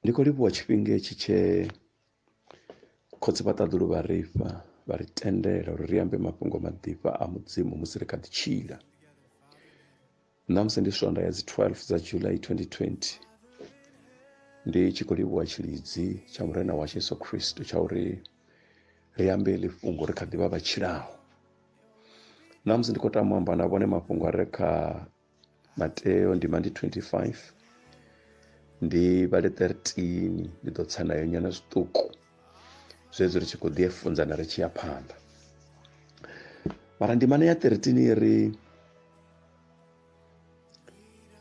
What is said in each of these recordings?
Ndi khou livhuwa tshifhinga hetshi tshe khotsi vha ṱaḓulu vha ri fha, vha ri tendela uri ri ambe mafhungo maḓifha a Mudzimu musi ri kha ḓi tshila. Ṋamusi ndi swonda ya dzi 12 dza July 2020. Ndi tshi khou livhuwa tshilidzi tsha Murena washu Yesu Kristo tsha uri ri ambe heḽi fhungo ri kha ḓi vha vha tshilaho. Ṋamusi ndi khou tama u amba na vhone mafhungo a re kha Mateo ndima ndi 25 ndi vhale 13 ndi ḓo tsa nayo nyana zwiṱuku zwezwi ri tshi khou ḓi funzana ri tshi ya phanḓa. Mara ndimana ya 13 i ri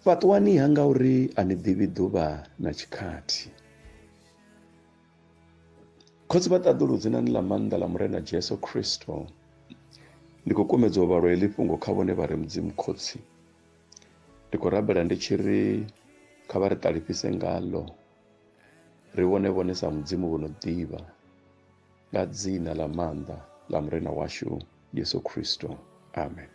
fhaṱuwani-ha ngauri a ni ḓivhi ḓuvha na tshikhathi. Khotsi vha ṱaḓulu dzinani ḽa maanḓa ḽa Murena Jesu Kristo ndi khou kumedza u vhalwa heḽi fhungo kha vhone vha re Mudzimu Khotsi. Ndi khou rabela ndi tshi ri kha vha ri ṱalifhise ngaḽo ri vhone vhone sa Mudzimu vho no ḓivha nga dzina ḽa maanḓa ḽa Murena washu Yesu Kristo. Amen.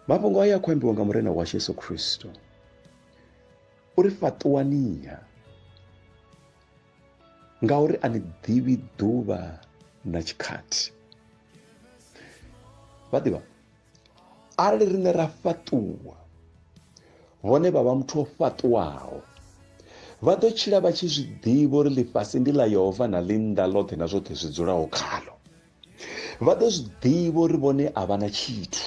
Mafhungo aya a khou ambiwa nga Murena washu Yesu Kristo. Uri fhaṱuwaniha ngauri a ni ḓivhi ḓuvha na tshikhathi. Vha ḓivha arali riṋe ra fhaṱuwa vhone vha vha muthu o fhaṱuwaho vha ḓo tshila vha tshi zwi ḓivha uri ḽifhasi ndi ḽa Yehova na ḽinnḓa ḽoṱhe na zwoṱhe zwi dzulaho khaḽo. Vha ḓo zwi ḓivha uri vhone a vha na tshithu.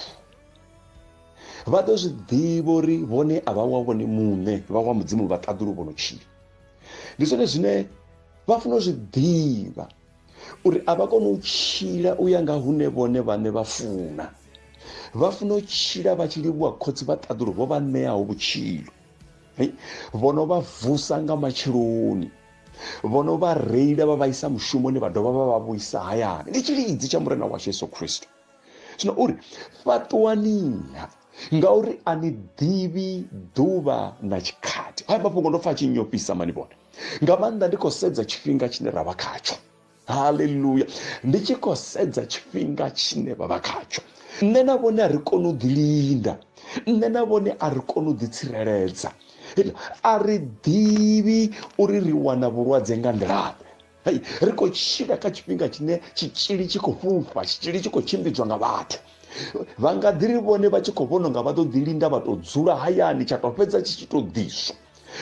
Vha ḓo zwi ḓivha uri vhone a vha wa vhone muṋe, vha wa Mudzimu vha ṱaḓulu vho no tshila. Ndi zwone zwine vha funa u zwi ḓivha uri a vha koni u tshila u ya nga hune vhone vhaṋe vha funa. Vha funa u tshila vha tshi livhuwa khotsi vha ṱaḓulu vho vha ṋeaho vhutshilo. Vho no vha vusa nga matsheloni, vho no vha reila vha vha isa mushumoni vha dovha vha vha vhuisa hayani. Ndi tshilidzi tsha Murena washu Yesu Kristo. Zwino uri fhaṱuwaniha ngauri a ni ḓivhi ḓuvha na tshikhathi. Haya mafhungo ndo pfa a tshi nyofhisa mani vhone nga maanḓa ndi khou sedza tshifhinga tshine ra vha khatsho. Haleluya. Ndi tshi khou sedza tshifhinga tshine vha vha khatsho. Nṋe na vhone a ri koni u ḓilinda, nṋe na vhone a ri koni u ḓitsireledza, a ri ḓivhi uri ri wana vhulwadze nga nḓilaḓe. Hei, ri khou tshila kha tshifhinga tshine tshitzhili tshi khou fhufha, tshitzhili tshi khou tshimbidzwa nga vhathu. Vha nga ḓi ri vhone vha tshi khou vhona unga vha ḓo ḓilinda vha tou dzula hayani tsha tou fhedza tshi tshi tou ḓiswa.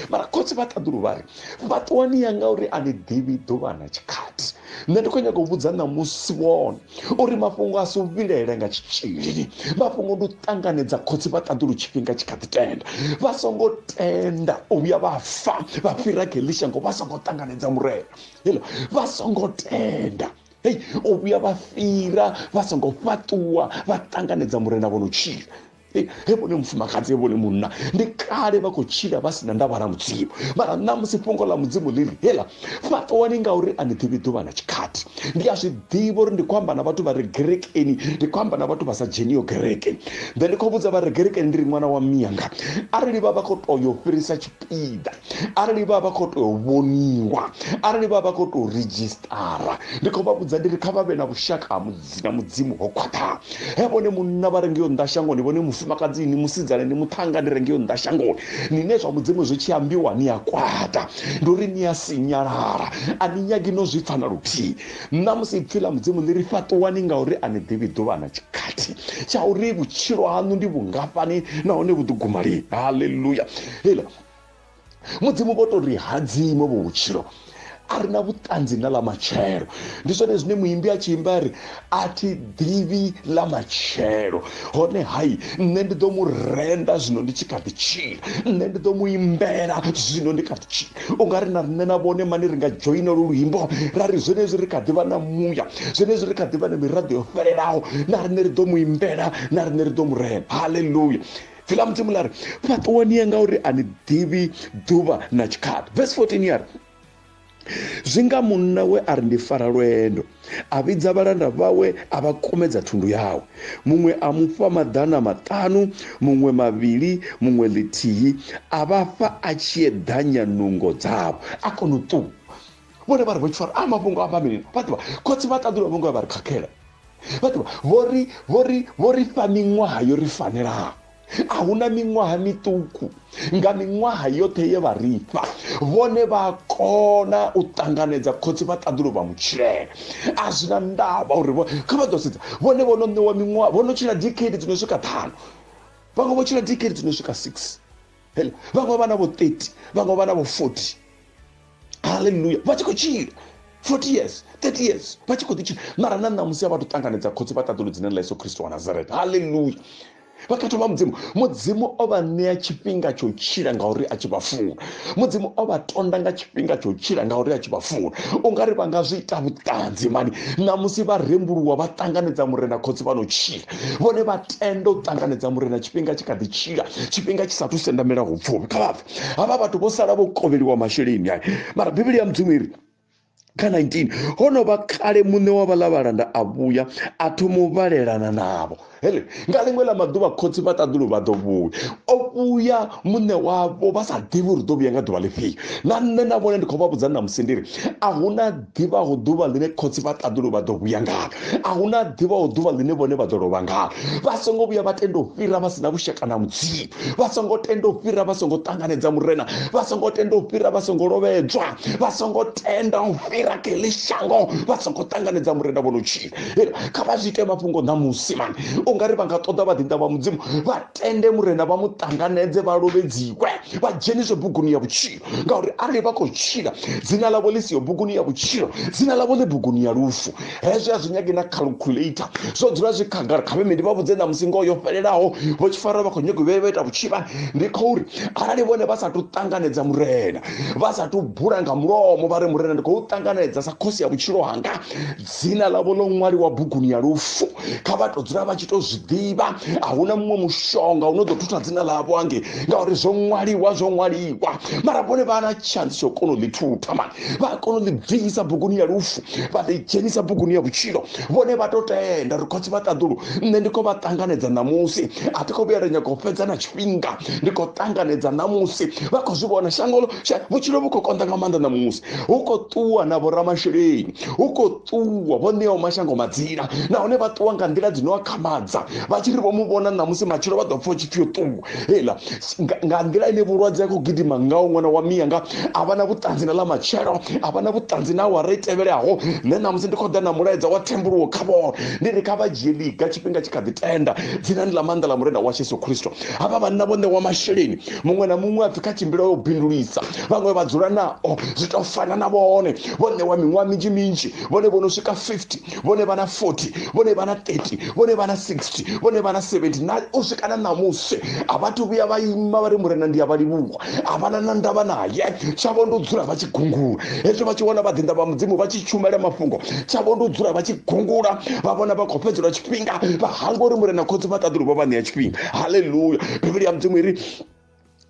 Mara khotsi vha ṱaḓulu vha ri fhaṱuwani ya ngauri a ni ḓivhi ḓuvha na tshikhathi. Nṋe ndi khou nyaga u vhudza ṋamusi wone uri mafhungo a si u vhilaele nga tshitzhili, mafhungo ndi u ṱanganedza khotsi vha ṱaḓulu tshifhinga tshi kha ḓi tenda. Vha songo tenda u vhuya vha fa vha fhira kha heḽi shango vha songo ṱanganedza Murena. Heḽo vha songo tenda hei u vhuya vha fhira vha songo fhaṱuwa vha ṱanganedza Murena vho no tshila. He vhone mufumakadzi, he vhone munna, ndi kale vha khou tshila vha si na ndavha na Mudzimu. Mara ṋamusi fhungo ḽa Mudzimu ḽi ri heḽa fhaṱuwani ngauri a ni ḓivhi ḓuvha na tshikhathi. Ndi a zwi ḓivha uri ndi khou amba na vhathu vha re gerekeni, ndi khou amba na vhathu vha sa dzheniho gereke. Nṋe ndi khou vhudza vha re gerekeni ndi ri ṅwana wa miyanga, arali vha vha khou tou yo fhirisa tshipiḓa, arali vha vha khou tou vhoniwa, arali vha vha khou tou ridzhistara, ndi khou vha vhudza ndi ri kha vha vhe na vhushaka ha na Mudzimu ho khwaṱhaho. He vhone munna vha re ngeo nnḓa shangoni, vhone mufumakadzi ni musidzana ni muṱhannga ni re ngeo nnḓa shangoni, nine zwa Mudzimu zwi tshi ambiwa ni a kwata, ndi uri ni a sinyalala, a ni nyagi no zwi pfa na luthihi. Ṋamusi ipfi ḽa Mudzimu ḽi ri fhaṱuwani ngauri a ni ḓivhi ḓuvha na tshikhathi tsha uri vhutshilo haṋu ndi vhungafhani nahone vhu ḓo guma lini. Haleluya. Heiḽa Mudzimu vho tou ri hadzima vho vhutshilo, a ri na vhuṱanzi na ḽa matshelo. Ndi zwone zwine muimbi a tshi imba a ri a thi ḓivhi ḽa matshelo, hone hai nṋe ndi ḓo mu renda zwino ndi tshi kha ḓi tshila, nṋe ndi ḓo mu imbela zwino ndi kha ḓi tshila. U nga ri na riṋe na vhone mani ri nga dzhoina lu luimbo ra ri zwenezwi ri kha ḓi vha na muya, zwenezwi ri kha ḓi vha na miraḓo yo fhelelaho, na riṋe ri ḓo mu imbela, na riṋe ri ḓo mu renda. Haleluya. Pfi ḽa Mudzimu ḽa ri fhaṱuwani ya ngauri a ni ḓivhi ḓuvha na tshikhathi. Verse 14 ya ri zwi nga munna we a ri ndi fara lwendo, a vhidza vhalanda vhawe a vha kumedza thundu yawe. Muṅwe a mu fha 500, muṅwe 2, muṅwe 1, a vha fha a tshi eḓanya nungo dzavho, a kona u ṱuwa. Vhone vha ri vho tshi fara a mafhungo amba mini? Vha ḓivha khotsi vha ṱaḓulu vha vha ri khakhela. Vha ḓivha vho ri fha miṅwaha yo ri fanelaho. A huna miṅwaha miṱuku, nga miṅwaha yoṱhe ye vha rifha vhone vha kona u ṱanganedza khotsi vha ṱaḓulu vha mutshilela. A zwi na ndavha uri kha vha ḓo sedza vhone vho no ṋewa miṅwaha, vho no tshila decade dzi no swika 5, vhaṅwe vho tshila decade dzi no swika 6, vhaṅwe vha na vho 30, vhaṅwe vha na vho 40. Hallelujah, vha tshi khou tshila 40 years, 30 years, vha tshi khou ḓi tshila, mara na ṋamusi a vha tou ṱanganedza khotsi vha ṱaḓulu dzinani ḽa Yesu Kristo wa Nazareta. Hallelujah. Vhakhathwa vha Mudzimu, Mudzimu o vha ṋea tshifhinga tsho tshila ngauri a tshi vha funa. Mudzimu o vha tonda nga tshifhinga tsho tshila ngauri a tshi vha funa. U nga ri vha nga zwi ita vhuṱanzi mani, ṋamusi vha rembuluwa vha ṱanganedza Murena khotsi vha no tshila. Vhone vha tenda u ṱanganedza Murena tshifhinga tshi kha ḓi tshila, tshifhinga tshi sathu sendamela hupfumi. Kha vha pfe, havha vhathu vho sala vho kovheliwa masheleni aya, mara Bivhili ya Mudzimu iri kha 19, ho no vha kale muṋe wa vhaḽa vhalanda a vhuya a thoma u vhalelana navho. Hele, nga ḽiṅwe ḽa maḓuvha khotsi vha ṱaḓulu vha ḓo vhuya. O vhuya muṋe wavho vha sa ḓivhi uri ḓo vhuya nga ḓuvha ḽifhio. Na nṋe na vhone ndi khou vha vhudza ṋamusi ndi ri, a huna ḓivhaho ḓuvha ḽine khotsi vha ṱaḓulu vha ḓo vhuya ngalo, a huna ḓivhaho ḓuvha ḽine vhone vha ḓo lovha ngalo. Vha songo vhuya vha tenda u fhira vha sina vhushaka na Mudzimu, vha songo tenda u fhira vha songo ṱanganedza Murena, vha songo tenda u fhira vha songo lovhedzwa, vha songo tenda u fhira keḽi shango vha songo ṱanganedza Murena vho no tshila. Kha vha zwi ite mafhungo ṋamusi mani, u nga ri vha nga ṱoḓa vhaḓinḓa vha Mudzimu vha tende Murena vha mu ṱanganedze, vha lovhedziwe, vha dzheniswe buguni ya vhutshilo. Ngauri arali vha khou tshila dzina ḽavho ḽi siho buguni ya vhutshilo, dzina ḽavho ḽi buguni ya lufu. Hezwi a zwi nyagi na calculator, zwo dzula zwi khagala. Kha vhe ndi vha vhudze ṋamusi ngoho yo fhelelaho, vho tshifara vha khou nyaga u vha ita vhutshivha. Ndi khou uri arali vhone vha sathu ṱanganedza Murena, vha sathu bula nga mulomo vha ri Murena ndi khou ṱanganedza sa khosi ya vhutshilo hanga, dzina ḽavho ḽo ṅwaliwa buguni ya lufu. Kha vha tou dzula vha tshi tou zwi ḓivha, a huna muṅwe mushonga u no ḓo thutha dzina ḽavho hangei, ngauri zwo ṅwaliwa, zwo ṅwaliwa. Mara vhone vha na chance tsho kona u ḽi thutha mani, vha kona u ḽi bvisa buguni ya lufu vha ḽi dzhenisa buguni ya vhutshilo. Vhone vha tou tenda uri khotsi vha ṱaḓulu nṋe ndi khou vha ṱanganedza ṋamusi, a thi khou vhuya nda nyaga u fhedza na tshifhinga, ndi khou ṱanganedza ṋamusi. Vha khou zwi vhona shango, vhutshilo vhu khou konḓa nga maanḓa ṋamusi, hu khou ṱuwa na vhoramasheleni, hu khou ṱuwa vho ṋeaho mashango madzina, nahone vha ṱuwa nga nḓila dzino akhamadza, vha tshi ri vho mu vhona ṋamusi matshelo vha ḓo pfha tshi pfhi yo ṱuwa. Heiḽa nga nḓila ine vhulwadze ha khou gidima ngaho ṅwana wa miyanga, a vha na vhuṱanzi na ḽa matshelo, a vha na vhuṱanzi na awara i tevhelaho. Nṋe ṋamusi ndi khou ḓa na mulaedza wa thembuluwo kha vhone, ndi ri kha vha dzhie ḽiga tshifhinga tshi kha ḓi tenda dzinani ḽa maanḓa ḽa Murena washu Yesu Kristo. Havha vhanna vho ṋewa masheleni, muṅwe na muṅwe a pfhi kha tshimbila yo bindulisa, vhaṅwe vha dzula nao zwi tou fana na vhone, vho ṋewa miṅwaha minzhi minzhi, vhone vho no swika 50, vhone vha na 40, vhone vha na 30, vhone vha na 60, vhone vha na 70, na u swika na ṋamusi a vha thu vhuya vha ima vha ri Murena ndi a vha livhuwa, a vha na ndavha naye. Tshavho ndi u dzula vha tshi gungula, hezwi vha tshi wana vhaḓinḓa vha Mudzimu vha tshi tshumela mafhungo, tshavho ndi u dzula vha tshi gungula, vha vhona vha khou fhedzelwa tshifhinga, vha hangwa uri Murena khotsi vha ṱaḓulu vho vha ṋea tshifhinga. Hallelujah. Bivhili ya Mudzimu iri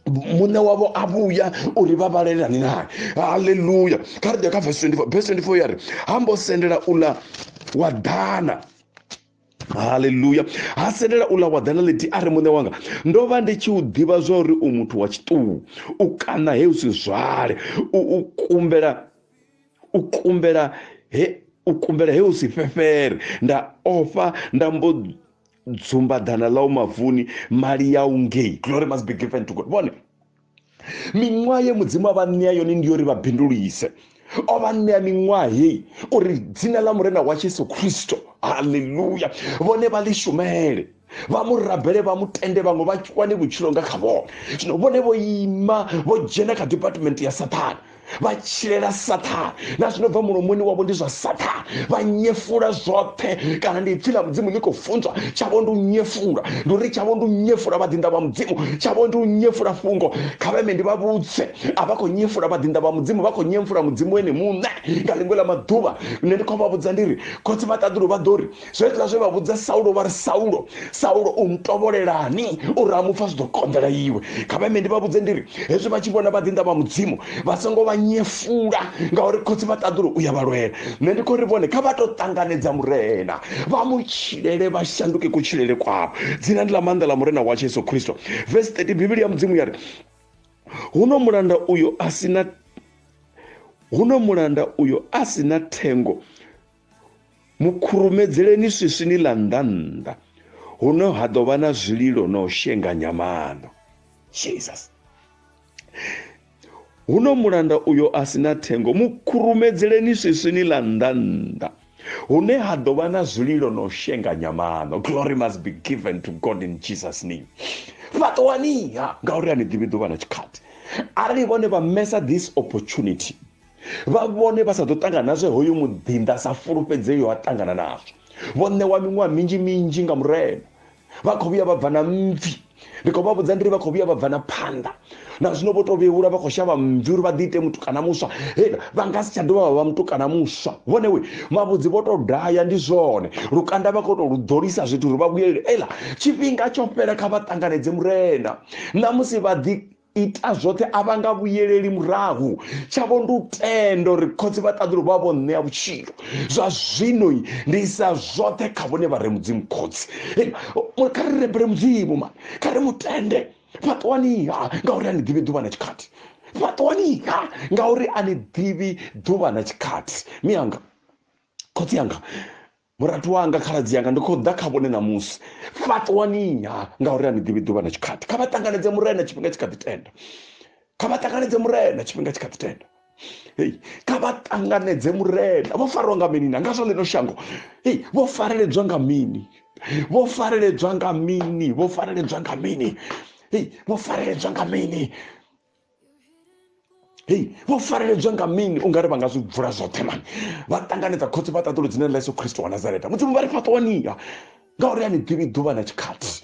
muṋe wavho a vhuya uri vha vhalelane naye. Hallelujah. Kha ri ḓe kha verse 24. Verse 24 ya ri ha mbo sendela uḽa wa ḓana. Hallelujah. Ha sendela uḽa wa ḓana ḽithihi a ri muṋe wanga, ndo vha ndi tshi u ḓivha zwa uri u muthu wa tshiṱuhu, u kaṋa he u si zwale, u kumbela, u kumbela he, u kumbela he u si fhefhere, nda ofha nda mbo dzumba ḓana ḽau mavuni, mali yau ngei. Glory must be given to God. Vhone miṅwaha ye Mudzimu a vha ṋea yone ndi uri vha bindulise. O vha ṋea miṅwaha heyi uri dzina ḽa Murena wa Yesu Kristo, hallelujah, vhone vha ḽi shumele, vha mu rabele, vha mu tende, vhaṅwe vha wane vhutshilo nga kha vhone. Zwino vhone vho ima, vho dzhena kha department ya Sathane, vha tshilela Sathane, na zwino bva mulomoni wavho ndi zwa Sathane, vha nyefula zwoṱhe. Kana ndi ipfi ḽa Mudzimu ḽi khou funzwa, tshavho ndi u nyefula, ndi uri tshavho ndi u nyefula vhaḓinḓa vha Mudzimu, tshavho ndi u nyefula fhungo. Kha vha ime ndi vha vhudze, a vha khou nyefula vhaḓinḓa vha Mudzimu, vha khou nyefula Mudzimu ene muṋe. Nga ḽiṅwe ḽa maḓuvha nṋe ndi khou vha vhudza ndi ri khotsi vha ṱaḓulu vha ḓo ri zwezwiḽa zwe vha vhudza Saulo, vha ri Saulo, Saulo u ntovholelani uri a mupfa zwi ḓo konḓela iwe. Kha vha ime ndi vha vhudze ndi ri hezwi vha tshi vhona vhaḓinḓa vha Mudzimu vha songo vha nyefula, ngauri khotsi vha ṱaḓulu u ya vha lwela. Nṋe ndi khou ri vhone kha vha tou ṱanganedza Murena, vha mu tshilele, vha shanduke kutshilele kwavho. Dzina ndi ḽa maanḓa ḽa Murena washu Yesu Kristo. Verse 30, Bivhili ya Mudzimu ya ri huno mulanda uyo a sina, huno mulanda uyo a sina thengo, mukhurumedzeleni swiswini ḽa nnḓa nnḓa, Huno ha ḓo vha na zwililo na u shenganya maṋo. Jesus. Huno mulanda uyo a si na thengo mu khurumedzeleni swiswini ḽa nnḓa-nnḓa, hune ha ḓo vha na zwililo na u shenganya maṋo. Glory must be given to God in Jesus name. Fhaṱuwani-ha, ngauri a ni ḓivhi ḓuvha na tshikhathi. Arali vhone vha mesa this opportunity, vha vhone vha sa ḓo ṱangana na zwe hoyu muḓinḓa sa fulufhedzei a ṱangana nazwo. Vho ṋewa miṅwaha minzhi minzhi nga Murena, vha khou vhuya vha bva na mmvi. Ndi khou vha vhudza ndi ri vha khou vhuya vha bva na phanḓa. Na zwino vho to vhevhula vha khou shavha mmvi uri vha ḓi ite mutukana muswa. Hei, vha nga si tsha dovha vha vha mutukana muswa. Vhone we mavhudzi vho to daya, ndi zwone. Lukanda vha khou to lu ḓolisa zwithu uri vha vhuyelele. Eiḽa tshifhinga tsho fhela, kha vha ṱanganedze Murena. Ṋamusi vha ḓi ita zwoṱhe, a vha nga vhuyeleli murahu. Tshavho ndi u tenda uri khotsi vha ṱaḓulu vha vho ṋea vhutshilo. Zwa zwino ndi isa zwoṱhe kha vhone vha re Mudzimu khotsi. Kha ri rabele Mudzimu mani, kha ri mutende. Fhaṱuwani-ha, ngauri a ni ḓivhi ḓuvha na tshikhathi. Fhaṱuwani-ha, ngauri a ni ḓivhi ḓuvha na tshikhathi. Mianga, khotsi anga, murathu wanga, khaladzi yanga, ndi khou ḓa kha vhone ṋamusi. Fhaṱuwani-ha, ngauri a ni ḓivhi ḓuvha na tshikhathi. Kha vha ṱanganedze Murena tshifhinga tshi kha ḓi tenda. Kha vha ṱanganedze Murena tshifhinga tshi kha ḓi tenda. Hei, kha vha ṱanganedze Murena. Vho farwa nga mini na nga zwa ḽino shango? Hei, vho fareledzwa nga mini? Vho fareledzwa nga mini? Vho fareledzwa nga mini? Hei, vho fareledzwa nga mini? Hei, vho fareledzwa nga mini? U nga ri vha nga zwi bvula zwoṱhe mani. Vha ṱanganedza khotsi vha ṱaḓulu dzina ḽa Yesu Kristo wa Nazareta. Mudzimu vha ri fhaṱuwani-ha, ngauri a ni ḓivhi ḓuvha na tshikhathi.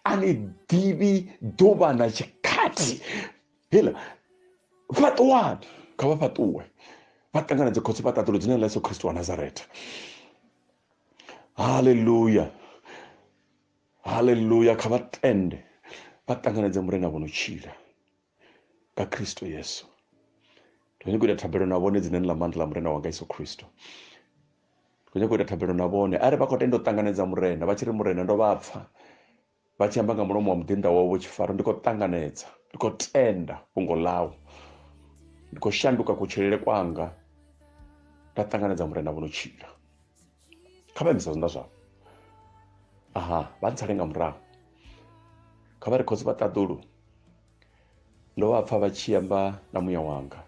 A ni ḓivhi ḓuvha na tshikhathi. Heiḽa, fhaṱuwani, kha vha fhaṱuwe. Vha ṱanganedze khotsi vha ṱaḓulu dzina ḽa Yesu Kristo wa Nazareta. Haleluya. Haleluya, kha vha tende. Vha ṱanganedze Murena vho no tshila nga Kristo Yesu. Ndi khou nyaka u ita thabelo na vhone dzinani ḽa maanḓa ḽa Murena wanga Yesu Kristo. Ndi khou nyaka u ita thabelo na vhone. Arali vha khou tenda u ṱanganedza Murena, vha tshi ri Murena ndo vha pfa, vha tshi amba nga mulomo wa muḓinḓa wavho Tshifaro, ndi khou ṱanganedza, ndi khou tenda fhungo ḽau, ndi khou shanduka kutshilele kwanga, nda ṱanganedza Murena vho no tshila. Kha vha imise zwanḓa zwavho. Aha, vha ntsale nga murahu. Kha vha ri khotsi vha ṱaḓulu, ndo vha pfa vha tshi amba na muya wanga.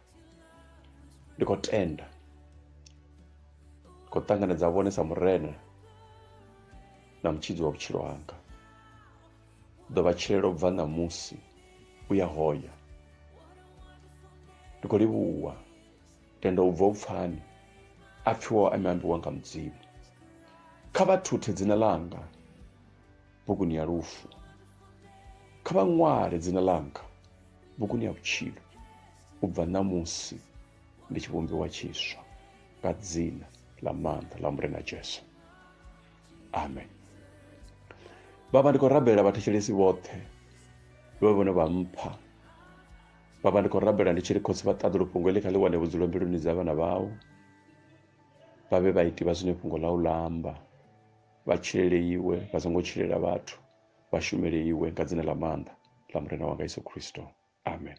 Ndi khou tenda, ndi khou ṱanganedza vhone sa Murena na mutshidzi wa vhutshilo hanga. Ḓo vha tshilela u bva ṋamusi u ya hoya. Ndi khou livhuwa tenda u bva u pfani a pfiwaho a ambiwa nga Mudzimu. Kha vha thuthe dzina ḽanga buguni ya lufu. Kha vha ṅwale dzina ḽanga buguni ya vhutshilo u bva ṋamusi ndi tshi vhumbiwa tshiswa nga dzina ḽa maanḓa ḽa Murena Jesu. Amen. Baba, ndi khou rabela vhathetshelesi vhoṱhe vhe vhone vha mpha. Baba, ndi khou rabela ndi tshi ri khotsi vha ṱaḓulu fhungo ḽi kha ḽi wane vhudzulo mbiluni dza vhana vhau. Vha vhe vhaiti vha zwine fhungo ḽau ḽa amba. Vha tshilele iwe, vha songo tshilela vhathu. Vha shumele iwe nga dzina ḽa maanḓa ḽa Murena wanga Yesu Kristo. Amen.